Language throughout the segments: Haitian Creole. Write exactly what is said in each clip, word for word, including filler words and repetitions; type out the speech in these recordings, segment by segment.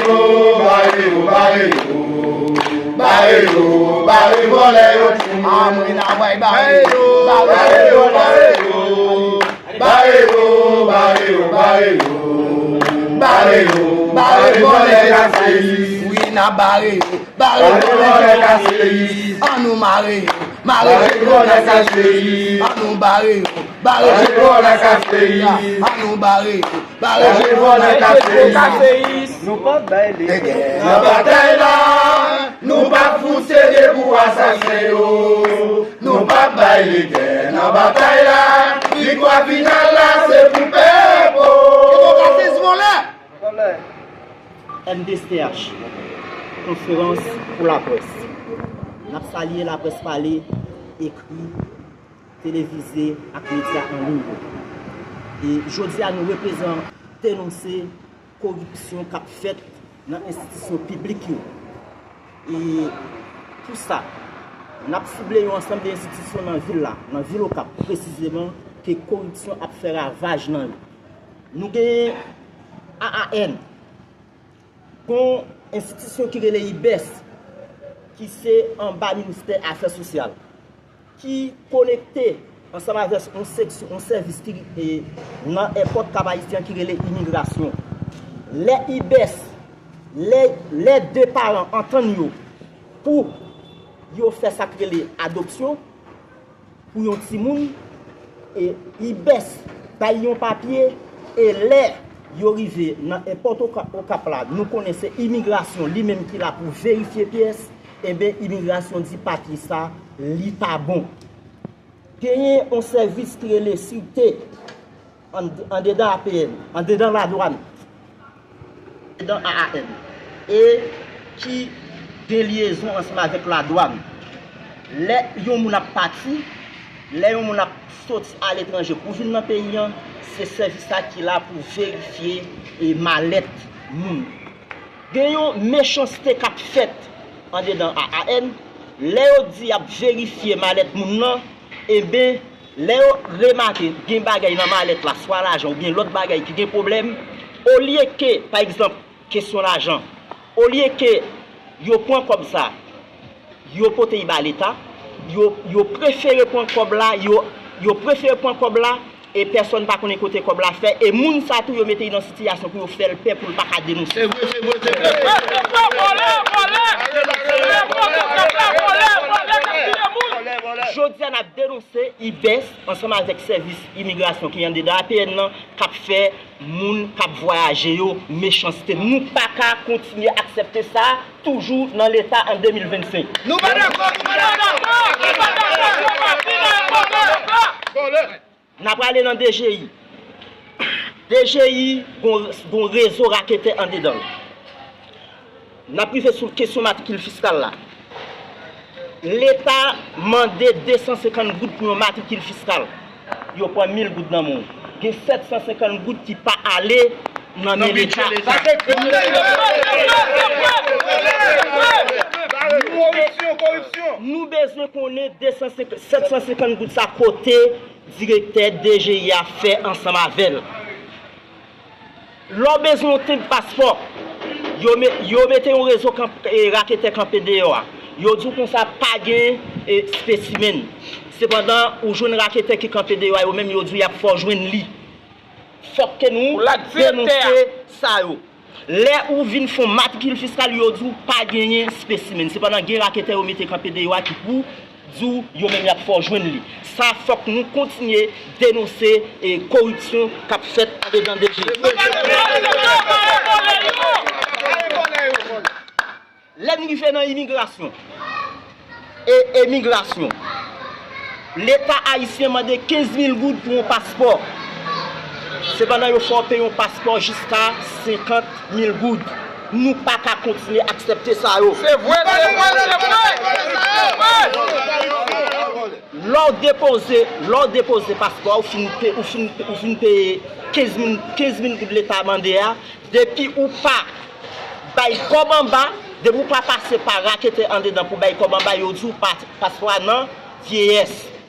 Bare yo, bare yo, bare yo, bare vòlè yo, timoun. Amwina, bay bare yo, bare yo, bare yo, bare yo, bare yo, bare yo, bare yo, bare vòlè yo, kase. Wi, n a bare yo, bare vòlè yo, kase. Annou mare yo, mare vòlè yo, kase. Annou bare yo, bare vòlè yo, kase. Annou bare yo. Bare vòlè, kase. Nou p ap bay legen nan batay la. Nou p ap fout sede pou asasen yo. Nou p ap bay legen nan batay la. Viktwa final la, se pou pèp. M D S T H, konferans pou laprès. N ap salye Laprès Pale, ekri, televize ak medya an liy yo. E jodi a, nou reprezan denonse koripsyon k ap fèt nan enstitisyon piblik yo. E pou sa, n ap sible yon ansanm de enstitisyon nan vil la, nan vil Okap presizeman, ke koripsyon ap fè ravaj nan yo. Nou genyen A A N, gon enstitisyon ki rele IBES, ki se anba Ministè Afè Sosyal, ki konekte ansanm avèk yon seksyon, yon sèvis ki, e, nan èpòt Kap Ayisyen ki rele imigrasyon. Lè IBES, lè, lè de paran antann yo pou yo fè sa k rele adopsyon, pou yon timoun, e, IBES bay yon papye, e lè yo rive nan èpòt Oka-, Okap la, nou konnen se imigrasyon li menm ki la pou verifye pyès, enben, imigrasyon di papye sa, li pa bon. Genyen yon sèvis ki rele sirte, an, andedan A P N, andedan ladwàn, andedan A A N, e ki gen lyezon ansanm avèk ladwàn. Lè yon moun ap pati, lè yon moun ap soti aletranje pou vin nan peyi an, se sèvis sa ki la pou verifye, e, malèt moun. Gen yon mechanste k ap fèt andedan A A N, lè yo di y ap verifye malèt moun nan, enben, lè yo remake gen bagay nan malèt la, swa lajan oubyen lòt bagay ki gen pwoblèm, olye ke, pa egzanp, kesyon lajan, olye ke yo pran kòb sa, yo pote l ba Leta, yo, yo prefere pran kòb la, yo, yo prefere pran kòb la, e pèsòn pa konnen kote kòb la fè, e moun sa tou yo mete l nan sitiyasyon pou yo fè l pè pou l pa ka denonse. Se vre, se vre, se vre. Jodi a n ap denonse IBES ansanm avèk sèvis imigrasyon ki andedan A P N nan k ap fè moun k ap vwayaje yo mechanste. Nou pa ka kontinye aksepte sa toujou nan leta an de mil vennsenk. Nou pa dakò, nou pa dakò. N ap prale nan D G I. D G I gon, gon rezo raketè andedan l. N ap rive sou kesyon matrikil fiskal la. Leta mande de san senkant goud pou yon matrikil fiskal. Yo pran mil goud nan men w. Gen sèt san senkant goud ki pa ale nan men Leta. Nou bezwen konnen de san senkant, sèt san senkant goud sa kote direktè D G I a fè ansanm avè l. Lè w bezwen yon tenb paspò, yo, me, yo mete yon rezo kanp, e, raketè kanpe deyò a. Yo di w konsa pa gen, e, spesimenn. Sepandan, ou jwenn raketè ki kanpe deyò a, yo menm yo di w y ap fè w jwenn li. Fòk ke nou denonse sa yo. Lè ou vin fè yon matrikil fiskal, yo di w pa genyen spesimenn. Sepandan, gen raketè yo mete kanpe deyò a ki pou di w yo menm y ap fè w jwenn li. Sa fòk nou kontinye denonse, e, koripsyon k ap fèt andedan D G I. Lè n rive nan imigrasyon e emigrasyon, Leta ayisyen mande kenz mil goud pou yon paspò. Sepandan, yo fè w peye yon paspò jiska senkant mil goud. Nou pa ka kontinye aksepte sa yo. Se vre, se vre, se vre, se vre. Lè w depoze, lè w depoze paspò a, ou fin pe, ou fin, ou fin peye kenz mil, kenz mil goud Leta mande a, depi ou pa bay kòb anba, depi ou pa pase pa raketè andedan pou bay kòb anba, yo di w pa, paspò a nan vyeyès.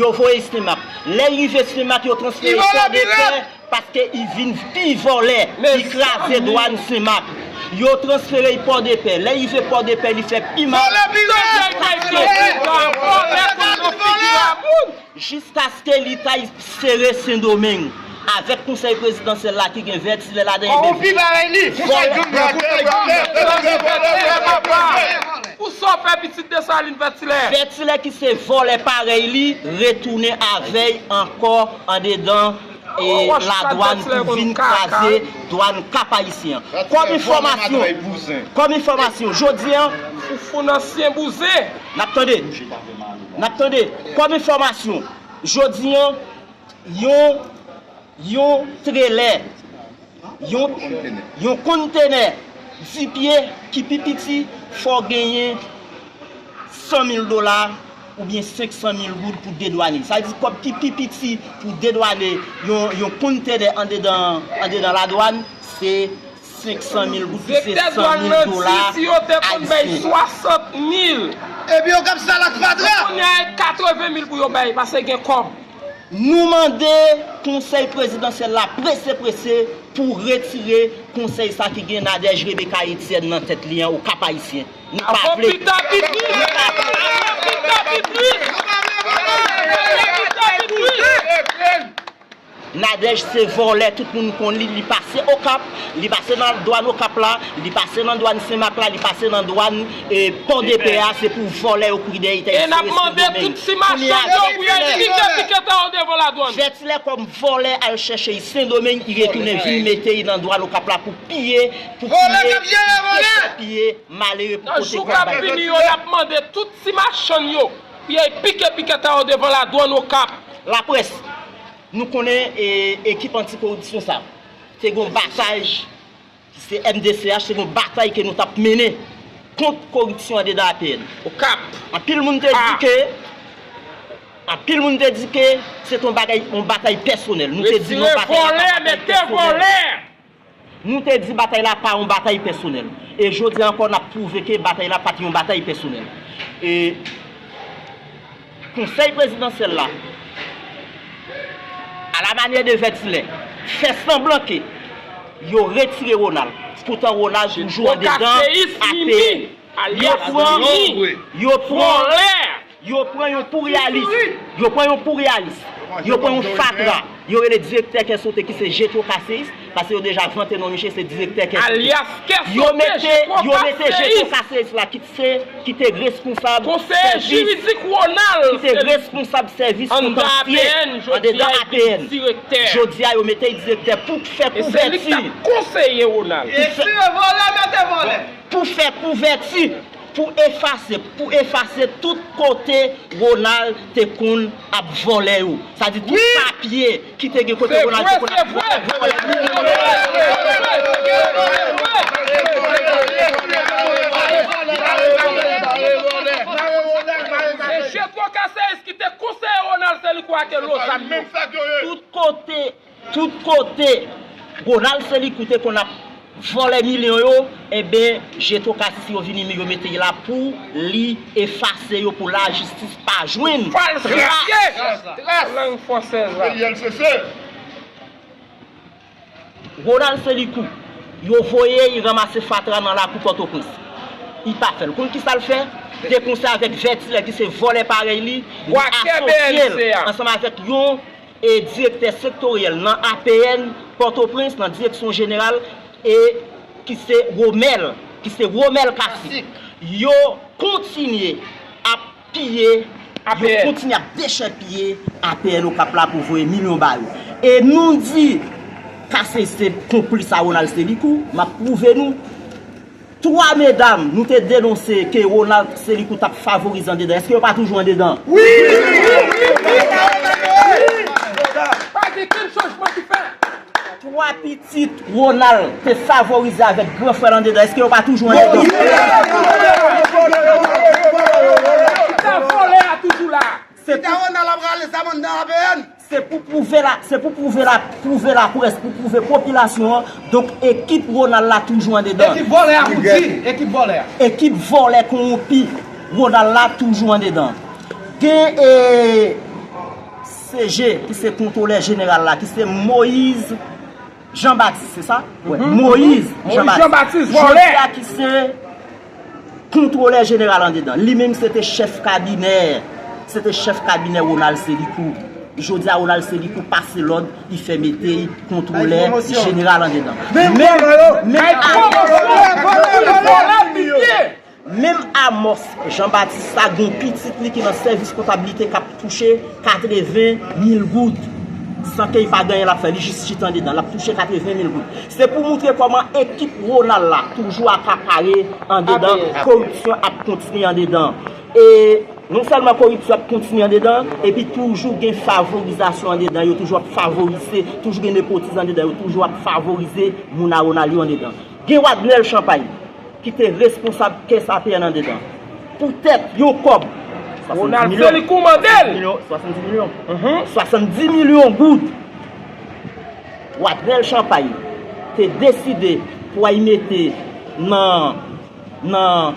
yo voye Senmak. Lè l rive Senmak, yo transfere l Pòdepè, paske li vin pi vòlè, li kraze dwàn Senmak. Yo transfere l Pòdepè. Lè l rive Pòdepè, li fè pi mal. Jiskaske li t al sere Sendomeng avèk konsèy prezidansyèl la ki gen Vètilè ladan. Kòwonpi parèy li. Pou sa w fè pitit Desalin Vètilè? Vètilè ki se vòlè parèy li, retounen avè l ankò andedan e ladwàn pou vin kraze dwàn Kap Ayisyen an. Kòm enfòmasyon, kòm enfòmasyon, jodi a, Foufoun ansyen bouzen. N ap tande. N ap tande. Kòm enfòmasyon, jodi a, yon, yon trelè, yon, yon kontenè di pye ki pi piti, fò w genyen san mil dola oubyen senk san mil goud pou dedwane. Sa vle di kòb ki pi piti pou dedwane yon, yon kontenè andedan, andedan ladwàn, se senk san mil goud, ki se san mil dola ayisyen. Si yo te konn bay swasant mil, epi yo k ap salak fatra, kounye a e katreven mil pou yo bay, paske gen kòb. Nou mande konsèy prezidansyèl la prese prese pou retire konsèy sa ki gen Nadège Rebecca Etienne nan tèt li an Okap Ayisyen. Nou pa vle. Pita pitri! Pita pitri! Pita pitri! Nadège se vòlè, tout moun konn li, li pase Okap, li pase nan dwàn Okap la, li pase nan dwàn Senmak la, li pase nan dwàn, e, Pòdepè a, se pou vòlè yo kouri dèyè Sendomeng. E n ap mande tout ti machann yo pou yo pike pikèt yo devan ladwàn. Vètilè kòm vòlè al chèche Sendomeng, li retounen vin mete li nan dwàn Okap la pou piye, pou piye, pou piye, malere pou pote kòb bay. Nan jou k ap vini yo, n ap mande tout ti machann yo pou yo pike pikèt yo devan ladwàn Okap. Laprès, nou konnen, e, ekip antikoripsyon sa te gen yon batay, se M D C H, te gen yon batay ke nou t ap mennen kont koripsyon andedan A P N. Okap. Anpil moun te di ke, anpil moun te di ke se te yon bagay, yon batay pèsonèl. Nou te di non, batay la pa batay pèsonèl. Nou te di batay la pa yon batay pèsonèl. E jodi a ankò, n ap pwouve ke batay la pa t yon batay pèsonèl. E Konsèy prezidansyèl la, alamanyè de Vètilè, fè sanblan ke yo retire Ronald. Poutan Ronald toujou andedan A P N. Yo pran, yo pran, yo pran yon pouryalis. Yo pran yon pouryalis. Yo pran yon fatra. Yo rele direktè Kè Sote ki se Jetro Kaseis, paske yo deja vante non misye, se direktè Kè Sote. Yo mete, yo mete Jetro Kaseis la ki se, ki te responsab sèvis, ki te responsab sèvis kontansye andedan A P N. Jodi a, yo mete l direktè pou fè kouvèti. Pou fè, pou fè kouvèti, pou efase, pou efase tout kote Ronald te konn ap vòlè yo. Sa di tout papye ki te gen kote Ronald te konn ap vòlè, vòlè, vòlè. Se Jetro Kaseis ki te konseye Ronald Selikou ake lo zam yo. Tout kote, tout kote Ronald Selikou te konn ap vòlè milyon yo, enben, Jetro Kaseis yo vini, yo mete l la pou li efase yo, pou lajistis pa jwenn tras. Lang fransèz la. Ronald Selikou, yo voye l ranmase fatra nan lakou Pòtoprens. Li pa fè l. Konn kisa l fè? De konsèy avèk Vètilè ki se vòlè parèy li, li asosye l ansanm avèk yon, e, direktè sektoryèl nan A P N Pòtoprens, nan direksyon jeneral, e ki se Romèl, ki se Romèl Kasik. Yo kontinye ap piye, yo kontinye ap dechèpiye A P N Okap la pou voye milyon ba yo. E nou di Kaseis se konplis a Ronald Selikou, m ap pwouve nou. Twa medam nou te denonse ke Ronald Selikou t ap favorize andedan. Èske yo pa toujou andedan? Wi! Pa gen kenn chanjman ki fèt. Twa pitit Ronald te favorize avèk gran frè l andedan. Èske yo pa toujou andedan? Chita vòlè a toujou la. Se pou Ronald ap rale zam anndan A P N. Se pou pwouve la, se pou pwouve la, pwouve laprès, pou pwouve popilasyon an. Donk, ekip Ronald la toujou andedan. Ekip vòlè a pou di, ekip vòlè a. Ekip vòlè kowonpi Ronald la toujou andedan. Gen, e, C G, ki se kontwolè jeneral la, ki se Moïse Jean Baptiste, se sa? Wi, Moïse Jean Baptiste. Jodi a ki se kontwolè jeneral andedan. Li menm se te chèf kabinè, se te chèf kabinè Ronald Selikou. Jodi a Ronald Selikou pase lòd, li fè mete kontwolè jeneral andedan. Menm, menm, menm, Menm Amos Jean Baptiste sa, gen yon pitit li ki nan sèvis kontablite k ap touche katreven mil goud. San ke li pa gen anyen l ap fè, li jis chita andedan, l ap touche katreven mil goud. Se pou moutre kòman ekip Ronald la toujou akapare andedan koripsyon ap kontinye andedan. E non sèlman koripsyon ap kontinye andedan, epi toujou gen favorizasyon andedan, yo toujou ap favorize, toujou gen nepotis andedan, yo toujou ap favorize moun a Ronald yo andedan. Gen Wadnel Champagne ki te responsab kès A P N andedan. Poutèt yon kòb, Ronald Selikou mande l. Swasanndis milyon. Swasanndis milyon goud. Wadnel Champagne te deside pou al mete nan, nan,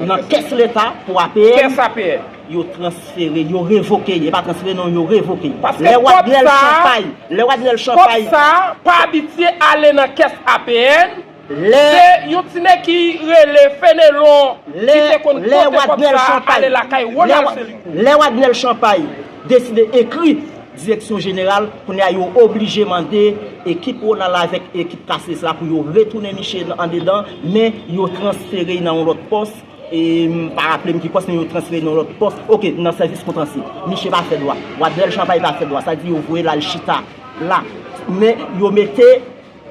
nan kès Leta pou A P N. Kès A P N. yo transfere, yo revoke, e pa transfere non, yo revoke. Paske Lè Wadnel Champagne, lè Wadnel Champagne, kòb sa pa abitye ale nan kès A P N. Se yon ti nèg ki rele Fenelon ki te konn pote kòb sa ale lakay Ronald Selikou. Lè Wadnel Champagne deside ekri direksyon jeneral, kounye a yo oblije mande ekip Ronald la avèk ekip Caceres la pou yo retounen miche andedan, men yo transfere nan yon lòt pòs. E m pa raple m ki pòs, men yo transfere nan lòt pòs. Oke, nan sèvis kontansye. Miche pa fè dwa. Wadnel Champagne pa fè dwa. Sa di yo voye l al chita la. Men yo mete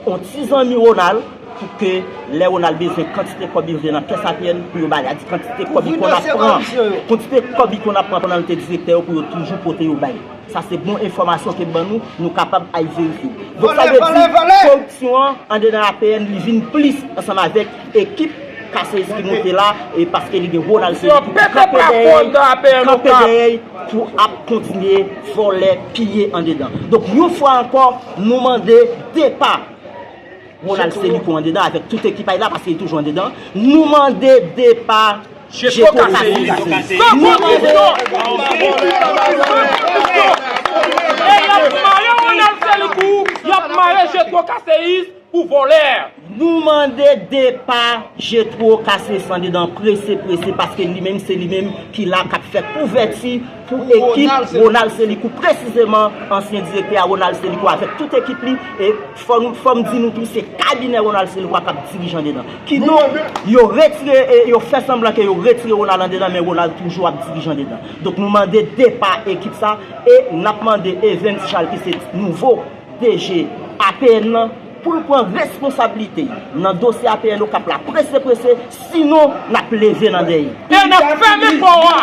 yon ti zanmi Ronald pou ke lè Ronald bezwen kantite kòb li bezwen nan kès A P N pou yo ba li. A di kantite kòb li konn ap pran. Kantite kòb li konn ap pran pandan l te direktè yo pou yo toujou pote yo bay. Sa se bon enfòmasyon ke ban nou, nou kapab al verifye. Donk sa vle di koripsyon an andedan A P N li vin plis ansanm avèk ekip Caceres ki monte la, e paske li gen Ronald Selikou ki kanpe dèyè l, kanpe dèyè l pou ap kontinye vòlè, piye andedan. Donk yon fwa ankò, nou mande depa Ronald Selikou andedan avèk tout ekip a y la, paske li toujou andedan. Nou mande depa Jetro Caceres. San kondisyon. E y ap mare Ronald Selikou, y ap mare Jetro Caceres pou vòlè. Nou mande depa Jetro Caceres andedan prese, prese, paske li menm, se li menm ki la k ap fè kouvèti pou ekip Ronald Selikou, presizeman ansyen direktè a Ronald Selikou avèk tout ekip li. E fò nou, fò m di nou tou, se kabinè Ronald Selikou a k ap dirije andedan. Kidonk, yo retire, e yo fè sanblan ke yo retire Ronald andedan, men Ronald toujou ap dirije andedan. Donk nou mande depa ekip sa, e n ap mande Evens Charles ki se nouvo D G A P N nan, pou l pran responsablite nan dosye A P N Okap la prese, prese, sinon n ap leve nan dèyè. E n ap fèmen pò a.